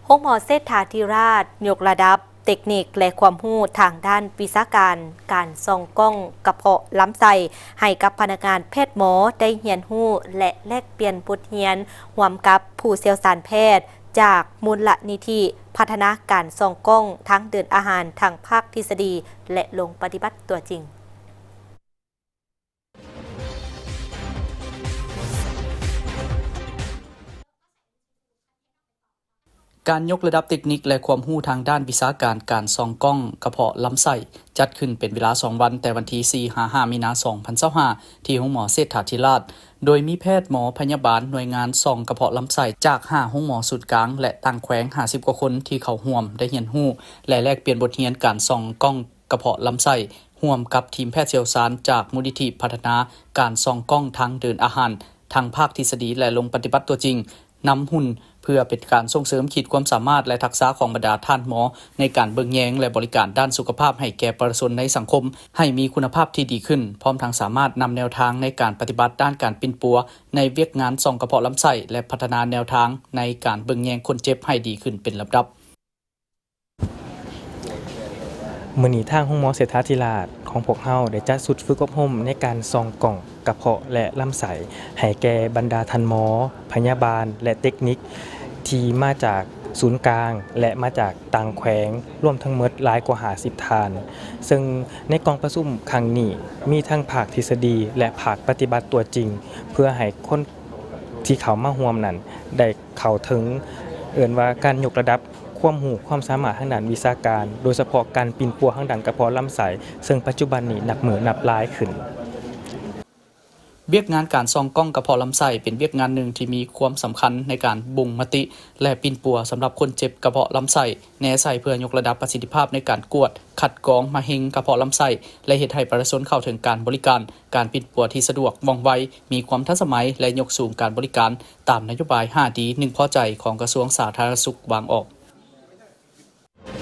ໂຮງໝໍເສດຖາທິລາດ ຍົກລະດັບເຕັກນິກ ແລະ ຄວາມຮູ້ທາງດ້ານວິຊາການ ການສ່ອງກ້ອງກະເພາະລຳໄສ້ ໃຫ້ກັບພະນັກງານແພດໝໍໄດ້ຮຽນຮູ້ ແລະ ແລກປ່ຽນບົດຮຽນຮ່ວມກັບຜູ້ຊ່ຽວຊານແພດ ຈາກມູນລະນິທິພັດທະນາການສ່ອງກ້ອງທາງເດີນອາຫານ ທັງພາກທິດສະດີ ແລະ ລົງປະຕິບັດຕົວຈິງ. ການຍົກລະດັບເຕັກນິກ ແລະ ຄວາມຮູ້ທາງດ້ານວິຊາການການສ່ອງກ້ອງກະເພາະລຳໄສ້ ຈັດຂຶ້ນເປັນເວລາສອງວັນ ແຕ່ວັນທີສີ່ຫາຫ້າມີນາ ສອງພັນຊາວຫ້າ ທີ່ໂຮງໝໍເສດຖາທິລາດ ໂດຍມີແພດໝໍພະຍາບານໜ່ວຍງານສ່ອງກະເພາະລຳໄສ້ ຈາກຫ້າໂຮງໝໍສູນກາງ ແລະ ຕ່າງແຂວງ ຫ້າສິບກວ່າຄົນ ທີ່ເຂົ້າຮ່ວມໄດ້ຮຽນຮູ້ ແລະ ແລກປ່ຽນບົດຮຽນການສ່ອງກ້ອງກະເພາະລຳໄສ້ ຮ່ວມກັບທີມແພດຊ່ຽວຊານຈາກມູນນິທິພັດທະນາການສ່ອງກ້ອງທາງເດີນອາຫານ ທັງພາກທິດສະດີ ແລະ ລົງປະຕິບັດຕົວຈິງ ນຳຫຸ່ນ ເພື່ອເປັນການສົ່ງເສີມຂີດຄວາມສາມາດ ແລະ ທັກສະຂອງບັນດາທ່ານໝໍ ໃນການເບິ່ງແຍງ ແລະ ບໍລິການດ້ານສຸຂະພາບໃຫ້ແກ່ປະຊາຊົນໃນສັງຄົມ ໃຫ້ມີຄຸນນະພາບທີ່ດີຂຶ້ນ, ພ້ອມທັງສາມາດນຳແນວທາງໃນການປະຕິບັດດ້ານການປິ່ນປົວໃນວຽກງານສ່ອງກະເພາະລຳໄສ້ ແລະ ພັດທະນາແນວທາງໃນການເບິ່ງແຍງຄົນເຈັບໃຫ້ດີຂຶ້ນເປັນລຳດັບ. ມື້ນີ້ທາງໂຮງໝໍເສດຖາທິລາດຂອງພວກເຮົາໄດ້ຈັດຊຸດຝຶກອົບຮົມໃນການສ່ອງກ້ອງກະເພາະ ແລະ ລຳໄສ້ ໃຫ້ແກ່ບັນດາທ່ານໝໍ, ພະຍາບານ ແລະ ເຕັກນິກ ທີ່ມາຈາກສູນກາງ ແລະ ມາຈາກຕ່າງແຂວງ ລວມທັງໝົດຫຼາຍກວ່າຫ້າສິບທ່ານ. ເຊິ່ງໃນກອງປະຊຸມຄັ້ງນີ້ ມີທັງພາກທິດສະດີ ແລະ ພາກປະຕິບັດຕົວຈິງ ເພື່ອໃຫ້ຄົນທີ່ເຂົ້າມາຮ່ວມນັ້ນໄດ້ເຂົ້າເຖິງ ເອີ້ນວ່າການຍົກລະດັບ ຄວາມຮູ້ຄວາມສາມາດທາງດ້ານວິຊາການ, ໂດຍສະເພາະການປິ່ນປົວທາງດ້ານກະເພາະລຳໄສ້, ເຊິ່ງປັດຈຸບັນນີ້ນັບມື້ນັບຫຼາຍຂຶ້ນ. ວຽກງານການສ່ອງກ້ອງກະເພາະລຳໄສ້ ເປັນວຽກງານໜຶ່ງທີ່ມີຄວາມສຳຄັນໃນການບົ່ງມະຕິ ແລະ ປິ່ນປົວສຳລັບຄົນເຈັບກະເພາະລຳໄສ້ ແນໃສ່ເພື່ອຍົກລະດັບປະສິດທິພາບໃນການກວດ, ຄັດກອງມະເຮັງກະເພາະລຳໄສ້ ແລະ ເຮັດໃຫ້ປະຊາຊົນເຂົ້າເຖິງການບໍລິການ, ການປິ່ນປົວທີ່ສະດວກ, ວ່ອງໄວ, ມີຄວາມທັນສະໄໝ ແລະ ຍົກສູງການບໍລິການ ຕາມນະໂຍບາຍຫ້າດີ ໜຶ່ງພໍໃຈ ຂອງກະຊວງສາທາລະນະສຸກວາງອອກ.